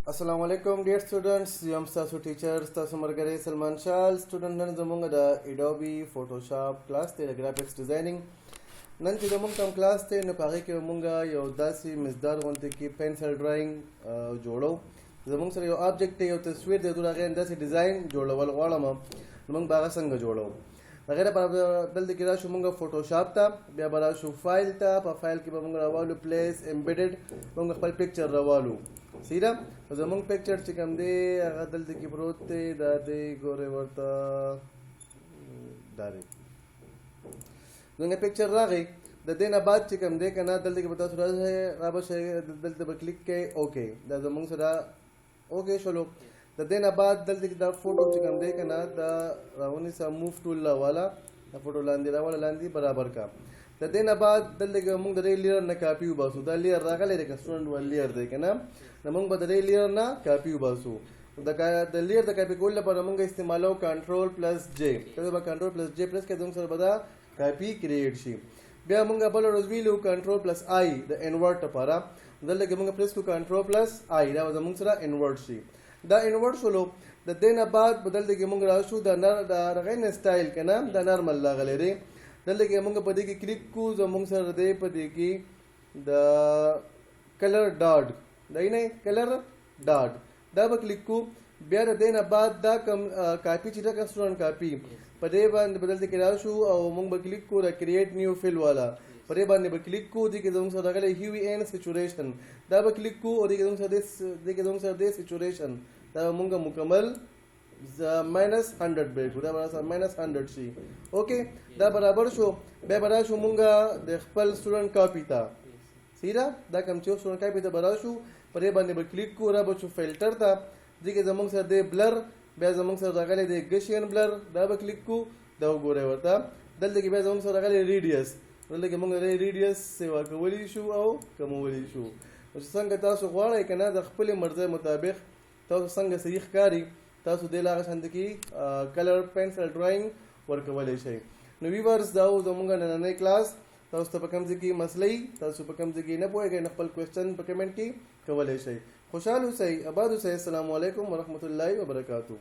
السلام علیکم ډیر سټوډنټس، یم ستاسو ټیچر، ستاسو ملګری سلمان شال. سټوډنټ، نن زمونږ د ایډوبي فوټوشاپ کلاس دی، د ګرافکس ډیزاینینګ. نن چې زمونږ کوم کلاس دی، نو په هغې کې مونږ یو داسې مزدار غونډې کې پنسل ډراینګ جوړو. زمونږ سره یو آبجیکټ دی، یو تصویر دی، زه هغې داسې ډیزاین جوړول غواړم، نو مونږ به هغه څنګه جوړو؟ هغې لپاره دلته کې راشو مونږ فوټوشاپ ته، بیا به راشو فایل ته. په فایل کې به مونږ راوالو پلیس امبیډډ، مونږ خپل پکچر راوالو. صحیح ده؟ زمونږ پکچر چې کوم دی، هغه دلته کې پروت دی. دا دی، ګورئ ورته، دا دی زمونږ پکچر راغی. د دې نه بعد چې کوم دی که نه، دلته کې به تاسو راشئ، را به شئ، دلته به کلیک کوئ. اوکې، دا زمونږ سره اوکې شولو. د دې نه بعد دلته کې دا فوټو چې کوم دی که نه، دا راونیسه، موف ټول راواله، دا فوټو لاندې راواله، لاندې برابر کا. د دې نه بعد دلته کې موږ د دې لیر نه کاپي وباسو. دا لیر راغلی دی که سټوډنټ ول لیر دی که نه، نو موږ به د دې لیر نه کاپي وباسو. د لیر د کاپي کولو لپاره موږ استعمالو کنټرول پلس جې. کله به کنټرول پلس جې پرس کړو، زموږ سره به دا کاپي کریټ شي. بیا موږ بل ورځ ویلو کنټرول پلس آی د انورټ لپاره. دلته کې موږ پرس کو کنټرول پلس آی، دا به زموږ سره انورټ شي. دا انورټ شولو. د دې نه بعد په دلته کې موږ راشو د نر د رغین سټایل که نه، دا نارمل راغلی دی. دلته کې موږ په دې کې کلیک کو، زموږ سره دی په دې کې د کلر ډاټ دی، نه کلر ډاټ، دا به کلیک کو. بیا د دې نه بعد دا کم کاپي چې ده که سټوډنټ کاپي، په دې باندې په دلته کې راشو او موږ به کلیک کو د کریټ نیو فیل والا، په دې باندې به کلیک کو. دې کې زموږ سره راغلی هیوي اینډ سچوریشن، دا به کلیک کو. او دې کې زموږ سره دې کې زموږ سره دی سچوریشن، دا به موږ مکمل ماینس 100 به کړو، دا به سره ماینس 100 شي. اوکې، دا برابر شو. بیا به راشو موږ د خپل سټوډنټ کاپي ته. صحیح ده؟ دا کوم چې سټوډنټ کاپي ته به راشو، په دې باندې به کلیک کو، را به شو فلټر ته. دې کې زموږ سره دی بلر، بیا زموږ سره راغلی دی ګشین بلر، دا به کلیک کو. دا وګورئ ورته، دلته کې بیا زموږ سره راغلی ریډیس. دلته کې موږ د ریډیس سیوا کولی شو او کمولی شو. نو چې څنګه تاسو غواړئ که نه، د خپلې مرضۍ مطابق تاسو څنګه صحیح ښکاري، تاسو دې له هغه شان کې کلر پنسل ډراینګ ورکولی شئ. نو ویورز، دا و زموږ نننی کلاس. تاسو ته په کوم ځای کې مسلې، تاسو په کوم ځای کې نه پوهېږئ، نو خپل کوېسچن په کمنټ کې کولی شئ. خوشحال اوسئ، اباد اوسئ. السلام علیکم ورحمت الله وبرکاتو.